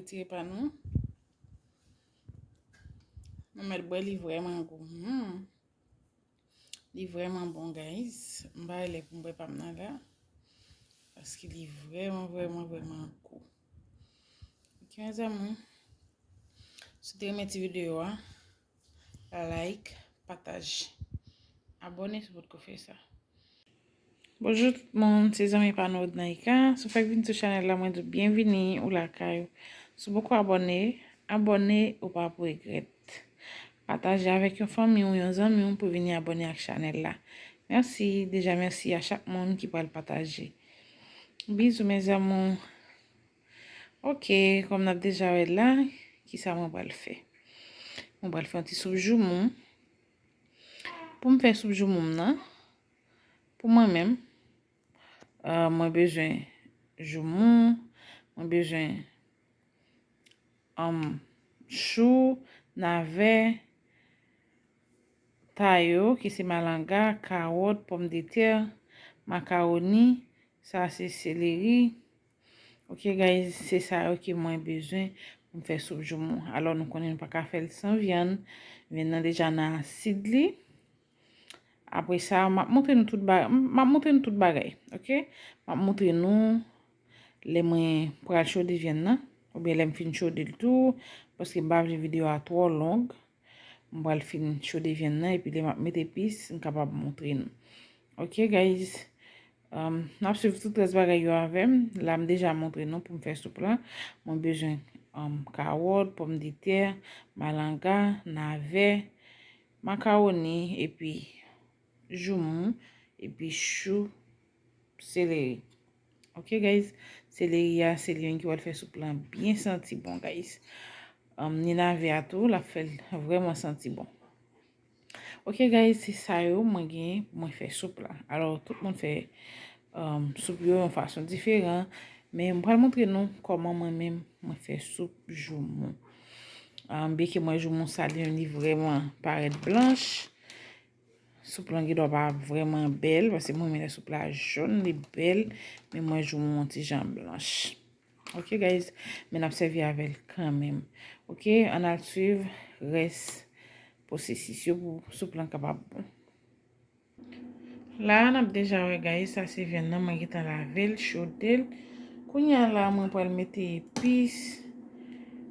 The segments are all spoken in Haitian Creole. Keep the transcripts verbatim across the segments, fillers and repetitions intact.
Retire pa nou. Nou mèt bwè, li vrèman gou. Hmm. Li vrèman bon, guys. M pa lè pou m bwè pa m nan la. Paske li vrèman, vrèman, vrèman gou. Ok, mes amours. Si w te renmen ti videyo a, like, pataje, abòne si w potko fè sa. Bonjou tout moun, se zanmi pa nou Odnaika. Si w fèk vin sou chanèl la, mwen di w byenvini, ou lakay ou. Si w poko abòne, abòne, ou p ap regrèt. Pataje avèk yon fanmi w, yon zanmi w pou vini abòne ak chanèl la. Mèsi, deja mèsi a chak moun ki pral pataje. Bizou, mes amours. Ok, kòm n ap deja wè la, kisa mwen pral fè? Mwen pral fè yon ti soup joumou. Pou m fè soup joumou m nan, pou mwen menm, ah, mwen bezwen joumou, mwen bezwen, um, chou, navè, tayo, ki se malanga, kawòt, pòmdetè, makawoni, sa se seleri. Ok, guys, se sa yo ke mwen bezwen pou m fè soup joumou. Alò, nou konnen nou pa ka fè l san vyann. Vyann nan deja nan asid li. Apre sa, m ap montre nou tout ba-, m ap montre nou tout bagay, ok? M ap montre nou lè mwen pral chode vyann nan, oubyen lè m fin chode l tou, paske m pa vle videyo a twò long. M pral fin chode vyann nan, epi lè m ap met epis, m kapab montre nou. Ok, guys. Um, n ap swiv tout rès bagay yo avè m. La, m deja montre nou pou m fè soup la. Mwen bezwen, um, kawòt, pòmdetè, malanga, navè, makawoni, epi joumou, epi chou, seleri. Ok, guys? Seleri a, se li menm ki pral fè soup lan byen santi bon, guys. Um, ni navè a tou, l ap fè l vrèman santi bon. Ok, guys, se sa yo mwen gen pou mwen fè soup la. Alò, tout moun fè, um, soup yo yon fason diferan, men m pral montre nou kòman mwen menm mwen fè soup joumou. Um, byenke mwen joumou sa li menm li vrèman parèt blanch. Soup lan gen dwa pa vrèman bèl, paske mwen renmen lè soup la jòn, li bèl, men mwen joumou yon ti jan blanch. Ok, guys, men n ap sèvi avè l kanmenm. Ok, ann al swiv rès pwosesis yo pou soup lan kapab bon. La, n ap deja wè, guys, sa se vyann nan, mwen gentan lave l, chode l. Kounye a la, mwen pral mete epis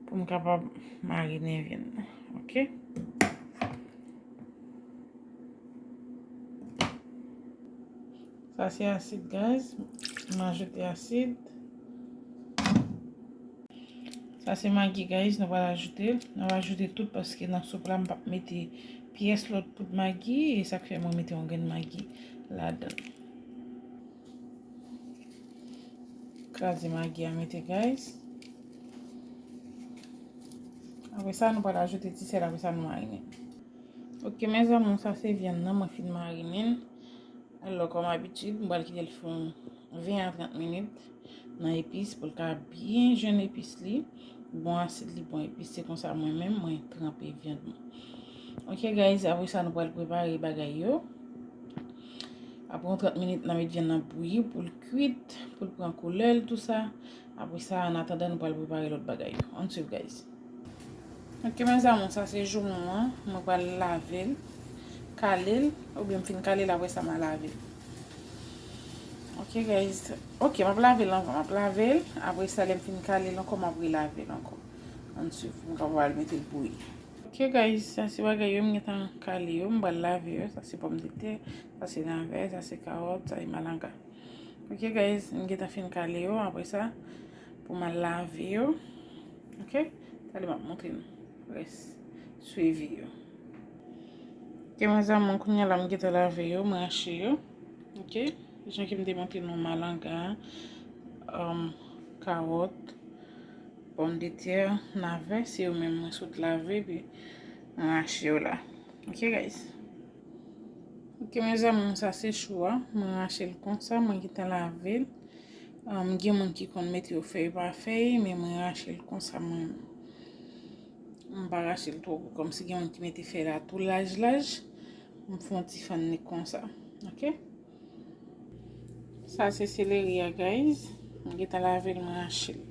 pou m kapab marinen vyann nan. Ok? Sa se asid, guys. M ajoute asid. Sa se magi, guys, nou pral ajoute. Nou va ajoute tout paske nan soup la, m p ap mete pyès lòt poud magi. E sa k fè mwen mete yon grenn magi ladan l. Kraze magi a, mete, guys. Apre sa, nou pral ajoute ti sèl, apre sa, nou marinen. Ok, mes amours, sa se vyann nan, mwen fin marinen l. Alò, kòm abitid, m pral kite l fè yon ven a trant minit nan epis pou l ka byen jwenn epis li. Bon asid li, bon epis, se konsa mwen menm, mwen tranpe vyann mwen. Ok, guys, apre sa, nou pral prepare bagay yo. Apre yon trant minit, n a met vyann nan bouyi pou l kwit, pou l pran koulè l, tou sa. Apre sa, an atandan, nou pral prepare lòt bagay yo. Ann swiv, guys. Ok, mes amours, sa se joumou an. Mwen pral lave l, kale l, oubyen m fin kale l, apre sa, m a lave l. Ok, guys. Ok, m ap lave l ankò, m ap lave l. Apre sa, lè m fin kale l ankò, m ap relave l ankò. Ann swiv, m kapab al mete l bouyi. Ok, guys, sa se bagay yo, m gentan kale yo, m pral lave yo. Sa se pòmdetè, sa se navè, sa se kawòt, sa se malanga. Ok, guys, m gentan fin kale yo. Apre sa, pou m al lave yo. Ok? Talè m ap montre nou rès swivi yo. Ok, mes amours, kounye a la, m gentan lave yo, m rache yo. Ok? Jan ke m te montre nou malanga, um, kawòt, pòmdetè, navè, se yo menm mwen sot lave, epi mwen rache yo la. Ok, guys? Ok, mes amours, sa se chou a. Mwen rache l konsa, mwen gentan lave l. Um, gen moun ki konn mete yo fèy pa fèy, men mwen rache l konsa, mwen. M pa rache l twò gwo, kòmsi gen moun ki mete fèy la tou laj laj. M fè yon ti fann li konsa. Ok? Sa se seleri a, guys. M gentan lave l, mwen rache l.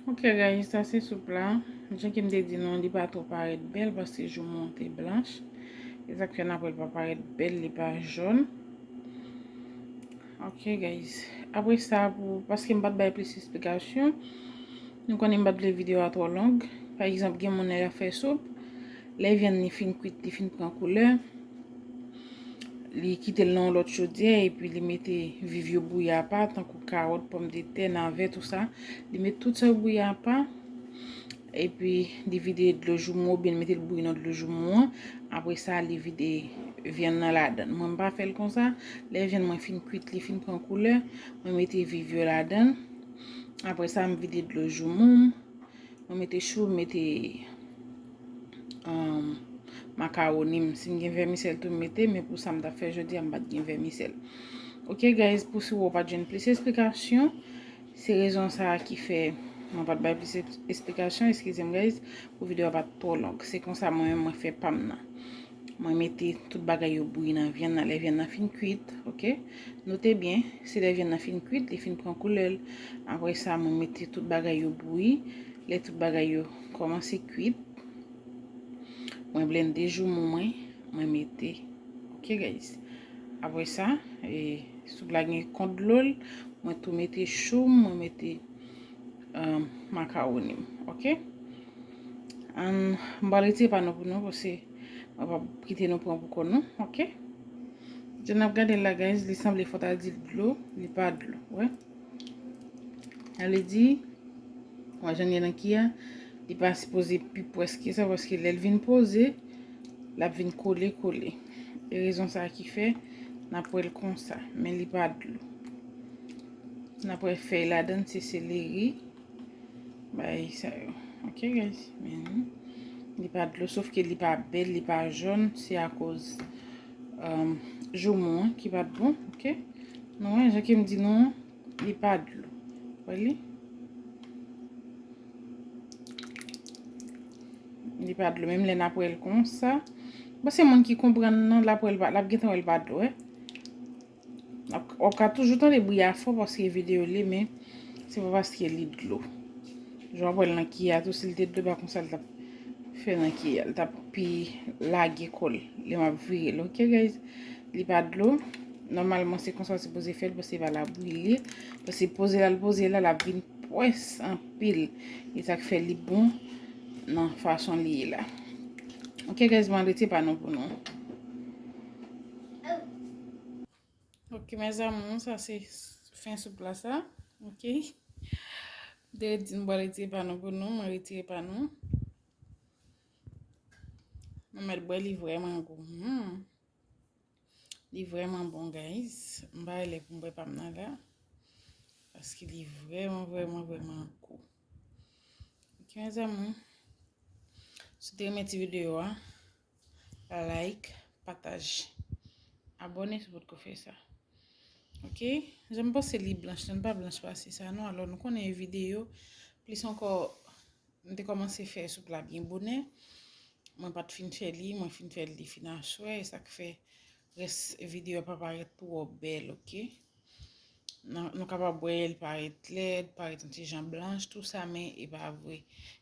Ok guys, sa se soup la. Jan ke m te di nou, li pa twò parèt bèl paske joumou an te blanch. E sa k fè n ap wè l pa parèt bèl, li pa jòn. Ok guys. Apre sa, pou, paske m pa t bay plis esplikasyon, nou konnen m pa t vle videyo a twò long. Pa egzanp, gen moun lè y ap fè soup, lè vyann li fin kwit, li fin pran koulè, li kite l nan yon lòt chodyè epi li mete viv yo bouyi apa, tankou kawòt, pòmdetè, navèt, tout sa. Li met tout sa yo bouyi apa, epi li vide dlo joumou oubyen li mete l bouyi nan dlo joumou an. Apre sa, li vide vyann nan ladan l. Mwen, m pa fè l konsa. Lè vyann mwen fin kwit, li fin pran koulè, mwen mete viv yo ladan l. Apre sa, m vide dlo joumou m. Mwen mete chou, m mete, um, makawoni m. Si m gen vèmisèl tou, m mete, men pou sa m t ap fè jodi a, m pa t gen vèmisèl. Ok guys, pou si w pa t jwenn plis esplikasyon, se rezon sa a ki fè mwen pa t bay plis es-, esplikasyon, eskize m guys, pou videyo a pa t twò long. Se konsa mwen menm mwen fè pa m nan. Mwen mete tout bagay yo bouyi nan vyann nan. Lè vyann nan fin kwit, ok? Note byen, se lè vyann nan fin kwit, li fin pran koulè l. Apre sa, mwen mete tout bagay yo bouyi. Lè tout bagay yo kòmanse kwit, mwen blende joumou mwen, mwen mete. Ok guys. Apre sa, e, soup la gen kont dlo l, mwen tou mete chou m, mwen mete, um, makawoni m. Ok? Ann, m pral retire pa nou pou nou, paske mwen p ap kite nou pran pou kò nou, ok? Jan n ap gade l la, guys, li sanble fò ta di l dlo, li pa dlo, wè. Sa vle di, wè jan l ye nan ki a, li pa sipoze pi pwès ke sa, paske lè l vin poze, l ap vin kole, kole. E rezon sa a ki fè n ap wè l konsa, men li pa dlo. N ap wè fèy ladan l, se seleri. Bagay sa yo. Ok, guys. Men, li pa dlo, sof ke li pa bèl, li pa jòn, se akoz, um, joumou an ki pa t bon, ok? Nou wè, jan ke m di nou an, li pa dlo. Wè li? Li pa dlo, menm lè n ap wè l konsa. Bon, se moun ki konprann nan, l ap wè l pa, l ap gentan wè l pa dlo, wè. W ap, w ap ka toujou tande bri a fò paske videyo li, men se pa paske li dlo. Jan w ap wè l nan ki a tou, si l te dlo, pa konsa l t ap fè nan ki a. L t ap pi lage kò l lè m ap vire l, ok, guys? Li pa dlo. Nòmalman, se konsa w sipoze fè l, paske se pa labouyi li ye. Paske poze la, l poze la, l ap vin pwès anpil. E sa k fè li bon nan fason li ye la. Ok, guys, mwen retire pa nou pou nou. Ok, mes amours, sa se fen soup la sa. Ok. M te di m pral retire pa nou pou nou, mwen retire pa nou. Nou mèt bwè, li vrèman gou. Hmm. Li vrèman bon, guys. M pa lè pou m bwè pa m nan la. Paske li vrèman, vrèman, vrèman gou. Ok, mes amours. Si w te renmen ti videyo a, like, pataje, abòne si w potko fè sa. Ok? Jan m panse li blanch, li pa blanch pase sa non. Alò, nou konnen videyo, plis ankò, m te kòmanse fè soup la byen bonè. Mwen pa t fin fè li, mwen fin fè li fin aswè, e sa k fè rès videyo a pa parèt twò bèl, ok? Nan, nou kapab wè l parèt lèd, parèt yon ti jan blanch, tou sa, men e pa vre.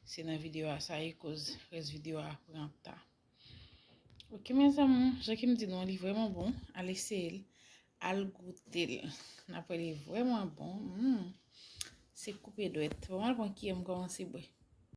Se nan videyo a sa ye, koz rès videyo a pran tan. Ok, mes amours, jan ke m di nou an, li vrèman bon. Al eseye l, al goute l. N ap wè li vrèman bon. Hmm. Se koupe dwèt. Bon, m al pran kiyè m kòmanse bwè.